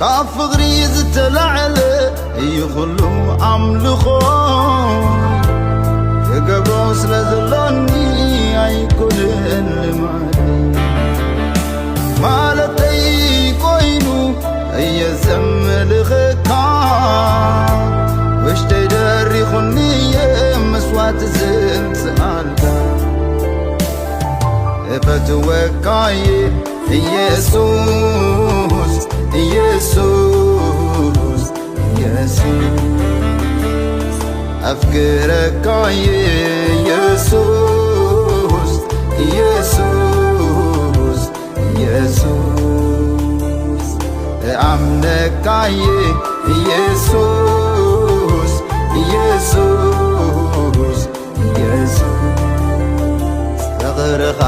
ካብ ፍቕሪ ዝተላዕለ እዩ ኩሉ ኣምልኾ። ክገብሮ ስለ ዘሎኒ ኣይኮነን ልማድ። ማለተይ ኮይኑ እየ ዘምልኸካ። ውሽጠይ ደሪኹኒ እየ መስዋዕቲ ዘምጽኣልካ። እፈትወካየ ኢየሱስ፣ ኢየሱስ፣ ኢየሱስ። ኣፍቅረካየ ኢየሱስ፣ ኢየሱስ፣ ኢየሱስ። እኣምነካየ ኢየሱስ፣ ኢየሱስ፣ ኢየሱስ። ፍቕርኻ፣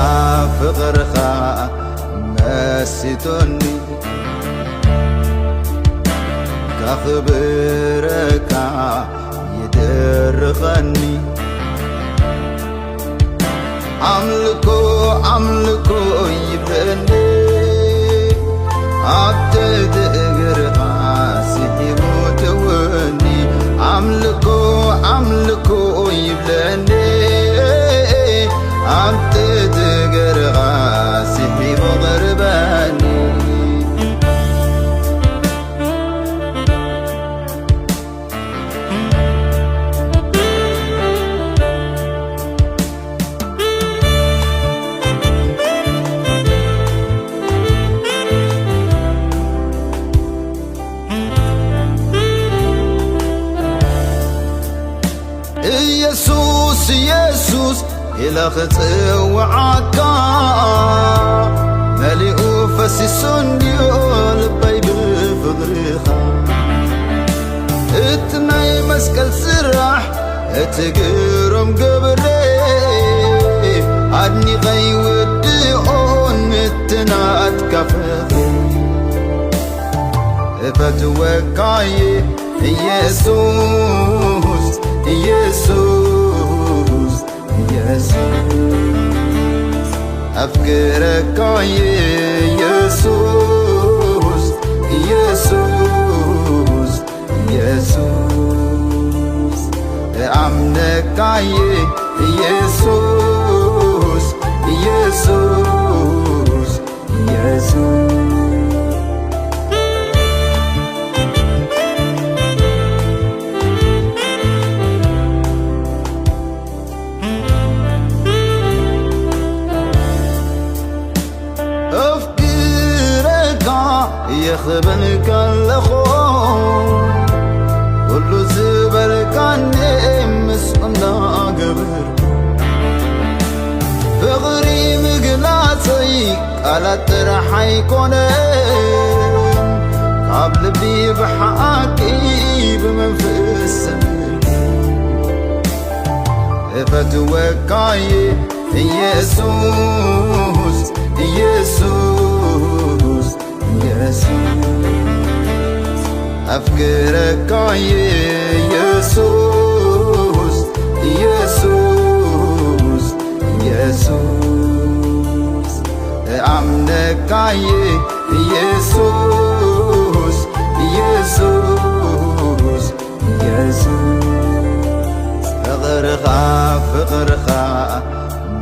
ፍቕርኻ መሲቶኒ፣ ከኽብረካ ይደርኸኒ። ኣምልኮ፣ ኣምልኮ ይብለኒ፣ ኣብ ትሕቲ እግርኻ ስሒቡ ተወኒ። ኣምልኮ፣ ኣምልኮ ይብለኒ፣ ኣብ ትሕቲ እግርኻ ስሒቡ ቕርበኒ። ኢየሱስ፣ ኢየሱስ ኢለ ክጽውዓካ፣ መሊኡ ፈሲሱ እንድዮ ልበይ ብፍቕርኻ። እቲ ናይ መስቀል ስራሕ፣ እቲ ግሩም ግብሪ፣ ኣድኒቐ ኣይውድኦን እቲ ናትካ ፍቕሪ። እፈትወካየ ኢየሱስ፣ ኢየሱስ፣ ኢየሱስ። ኣፍቅረካየ ኢየሱስ፣ ኢየሱስ፣ ኢየሱስ። እኣምነካየ ኢየሱስ፣ ኢየሱስ፣ ኢየሱስ። ኣፍቅረካ እየ ክብል ከለኹ፣ ኩሉ ዝበልካኒ ምስኡ እናገበርኩ፣ ፍቕሪ ምግላጸይ ቃላት ጥራሕ ኣይኮነን፣ ካብ ልቢ ብሓቂ ብመንፈስ ሰሚዐ እፈትወካየ ኢየሱስ፣ ኢየሱስ፣ ኢየሱስ። ኣፍቅረካየ ኢየሱስ፣ ኢየሱስ፣ ኢየሱስ። እኣምነካየ ኢየሱስ፣ ኢየሱስ፣ ኢየሱስ። ፍቕርኻ፣ ፍቕርኻ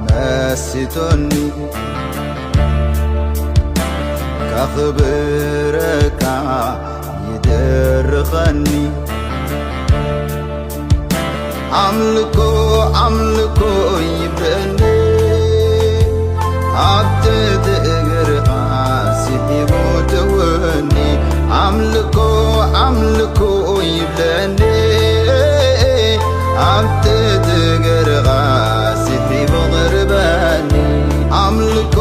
መሲቶኒ፣ ከኽብረካ ይደርኸኒ። ኣምልኮ፣ ኣምልኮ ይብለኒ፣ ኣብ ትሕቲ እግርኻ ስሒቡ ተወኒ። ኣምልኮ፣ ኣምልኮ ይብለኒ፣ ኣብ ትሕቲ እግርኻ ስሒቡ ቕርበኒ። ኣምልኮ፣